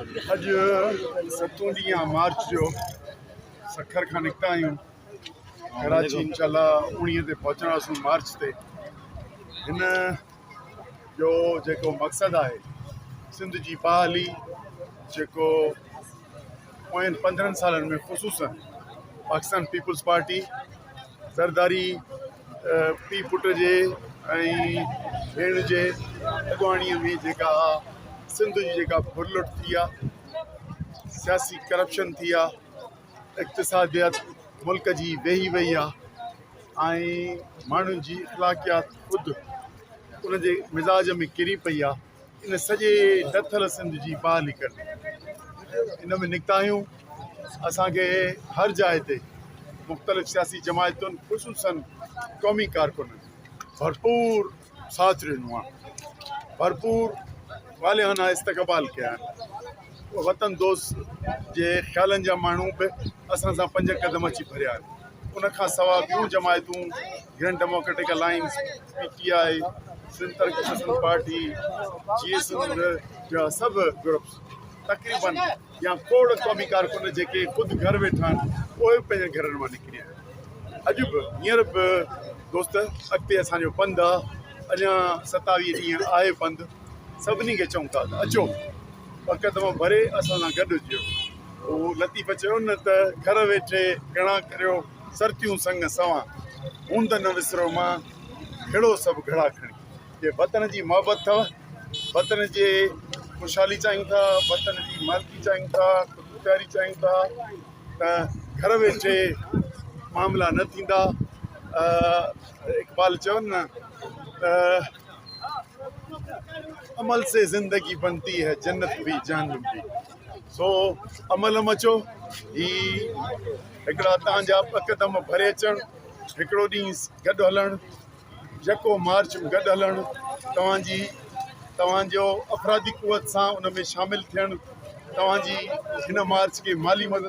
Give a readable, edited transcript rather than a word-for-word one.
اڄ ستون ڏينهن آ مارچ جو، سکر کان نڪتا آهيون، ڪراچي انشاء الله 19 تي پهچڻ واراسون مارچ تي. هن جو جيڪو مقصد آهي سنڌ جي بحالي، جيڪو پوين 15 سالن ۾ خصوصن پاڪستان پيپلز پارٽي زرداري پيء پٽ جي ۽ ڀيڻ جي اڳواڻي ۾ جيڪا سنڌ جي جيڪا ڦرلٽ ٿي آ، سياسي ڪرپشن ٿي آ، اقتصاديات ملڪ جي ويهي وئي آ ۽ ماڻهن جي اخلاقيات خود ان جي مزاج ۾ ڪري پئي آ، ان سڄي ڊٿل سنڌ جي بحالي ڪرڻي ان ۾ نڪتا آهيون. اسان کي هر جاء تي مختلف سياسي جماعتن خصوصن قومي ڪارڪنن ڀرپور ساٿ ڏنو آهي، ڀرپور والهانه استقبال ڪيا آهن. وطن دوست جي خيالن جا ماڻهو به اسان سان پنج قدم اچي ڀريا آهن. ان کان سوا ٻيون جماعتون grand democratic alliance, P T I, Sindh Taraqi Pasand party, Jeay Sindh جا سڀ گروپس تقريبن يا کوڙ قومي ڪارڪن جيڪي خود گهر ويٺا آهن اهي به پنهنجن گهرن مان نڪري آيا آهن. اڄ به هينئر به دوست اڳتي اسان جو پنڌ آ، اڃا 27 ڏينهن آهي پنڌ. سڀني کي چئون ٿا ته اچو ٻه قدم ڀري اسان سان گڏ هجو. هو لطيف چيو نه ته گهر ويٺي گهڻا ڪريو سرتيون سڱ سوان، هوند نه وسرو مان گهڙو سڀ گهڙا کڻي. جي وطن جي محبت اٿو، وطن جي خوشحالي چاهيون ٿا، وطن جي مالڪي چاهيون ٿا، خودمختياري چاهيون ٿا ته گهر ويٺي معاملا نه ٿيندا. اقبال چيو نه ته عمل سي زندگي بنتي هي جنت ڀي جهنم ڀي. سو عمل م اچو. هي هڪڙا تان جا ٻه قدم ڀري اچڻ، هڪڙو ڏينهن گڏ هلڻ، يڪو مارچ ۾ گڏ هلڻ، توهان جي توهان جو افرادي قوت سان ان ۾ شامل ٿيڻ، توهان جي هن مارچ کي مالي مدد.